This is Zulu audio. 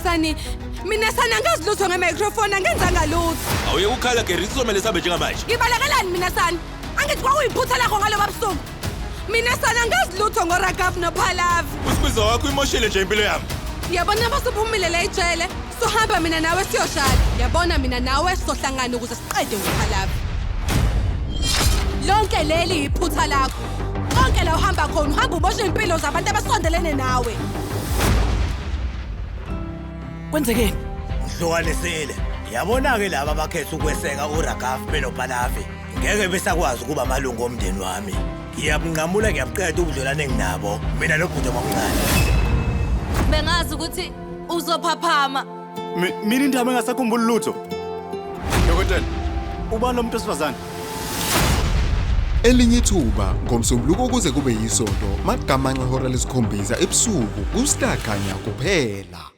Sani, mina Sani angazi lutho nge-microphone, angenzanga lutho. Awuye ukukhala Gary, kuzomele sihambe njengamanje. Ngibalekelani mina Sani? Angithi kwakuyiphutha lakho ngaloba busuku. Mina Sani angazi lutho ngoRagav noPhalavi. Usibizo wakho imoshile nje impilo yami. Yabona masuphumile la ejele, sohamba mina nawe siyoshada. Yabona mina nawe sizohlangana ukuze siqede ngoPhalavi. Lonke leli iphutha lakho. Konke la uhamba khona uhamba ubosha impilo zabantu abasondelene nawe. Kwenzekeni? Ngihlukanisile. Yabona-ke laba abakhetha ukweseka uRagav benoPalavi. Ngeke besakwazi ukuba amalungu omndeni wami. Ngiyabunqamula ngiyabuqeda ubudlelwane enginabo mina nobhuti omncane. Bengazi ukuthi uzophaphama. Mina indaba engasakhumbuli lutho. Dokotela, ubani lo muntu wesifazane? Elinye ithuba ngoMsombuluko kuze kube yisonto maqgamanxa ihora lesikhombisa ebusuku kuStar Khanya kuphela.